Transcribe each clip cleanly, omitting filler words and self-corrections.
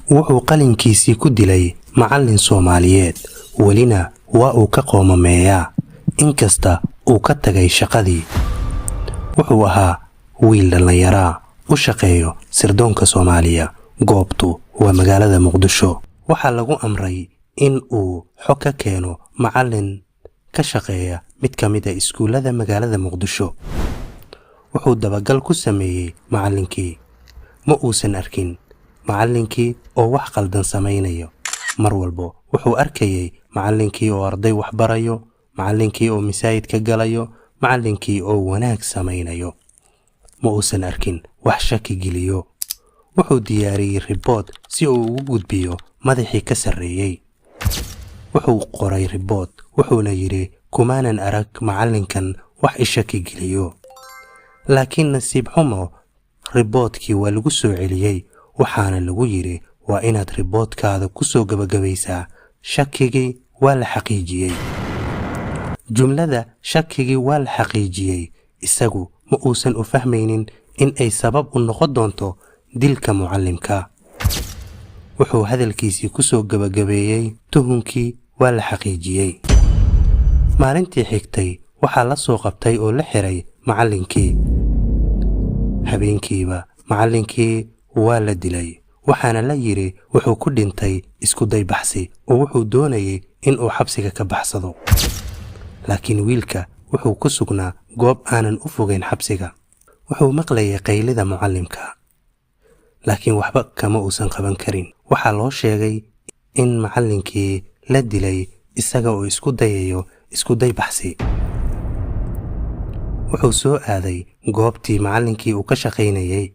Wuxuu qalinkiisii ku dilay macallin Soomaaliyeed, welina waa uu ka qoomameeyaa inkasta uu ka tagay shaqadii. Wuxuu ahaa wiil dhallinyaraa u shaqeeyo sirdoonka Soomaaliya. Goobtu waa magaalada Muqdisho. Waxaa lagu amray in uu xog ka keeno macallin ka shaqeeya mid ka mid a iskuullada magaalada Muqdisho. Wuxuu dabagal ku sameeyey macallinkii. Ma uusan arkin macallinkii oo wax qaldan samaynayo. Mar walbo wuxuu arkayay macallinkii oo arday wax barayo, macallinkii oo masaajid ka galayo, macallinkii oo wanaag samaynayo. Ma uusan arkin wax shaki geliyo. Wuxuu diyaariyey report si uu ugu gudbiyo madaxii ka sarreeyey. Wuxuu qoray report, wuxuuna yidhi, "Kumaanan arag macallinkan wax i shaki geliyo." Laakiin nasiib xumo, reportkii waa lagu soo celiyey, waxaana lagu yidhi, "Waa inaad reportkaada ku soo gebagabaysaa 'Shakigii waa la xaqiijiyey.'" Jumlada "shakigii waa la xaqiijiyey" isagu ma uusan u fahmaynin in ay sabab u noqon doonto dilka mucallimka. Wuxuu hadalkiisii ku soo gebagabeeyey "Tuhunkii waa la xaqiijiyey." Maalintii xigtay waxaa la soo qabtay oo la xiray macallinkii. Habeenkiiba macallinkii waa la dilay, waxaana la yidhi wuxuu ku dhintay iskuday baxsi oo wuxuu doonayay in uu xabsiga ka baxsado. Laakiin wiilka wuxuu ku sugnaa goob aanan u fogeyn xabsiga. Wuxuu maqlayay qaylida mucallimka, laakiin waxba kama uusan qaban karin. Waxaa loo sheegay in macallinkii la dilay isaga oo isku dayayo iskuday baxsi. Wuxuu soo aaday goobtii macallinkii uu ka shaqaynayay.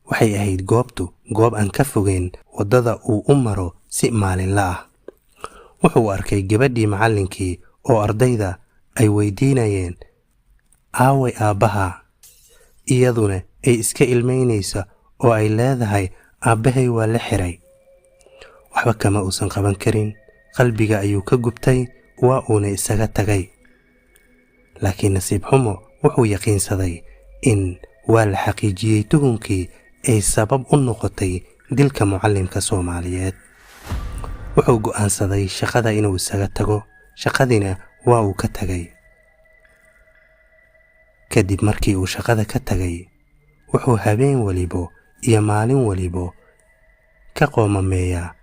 Waxay ahayd goobtu goob aan ka fogeyn waddada uu u maro si maalinla ah. Wuxuu arkay gabadhii macallinkii oo ardayda ay weydiinayeen, "Aaway aabbaha?" Iyaduna ay iska ilmaynaysa oo ay leedahay, "Aabbahay waa la xiray." Waxba kama uusan qaban karin. Qalbiga ayuu ka gubtay, waa uuna isaga tagay. Laakiin nasiib xumo, wuxuu yaqiinsaday in "waa la xaqiijiyey tuhunkii" ay sabab u noqotay dilka mucallimka Soomaaliyeed. Wuxuu go'aansaday shaqada inuu isaga tago. Shaqadiina waa uu ka tagay. Kadib markii uu shaqada ka tagay, wuxuu habeen walibo iyo maalin walibo ka qoomameeyaa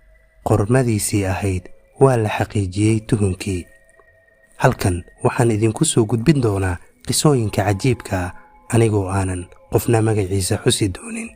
qormadiisii ahayd "Waa la xaqiijiyey tuhunkii." Halkan waxaan idinku soo gudbin doonaa qisooyinka cajiibka ah, anigoo aanan qofna magaciisa xusi doonin.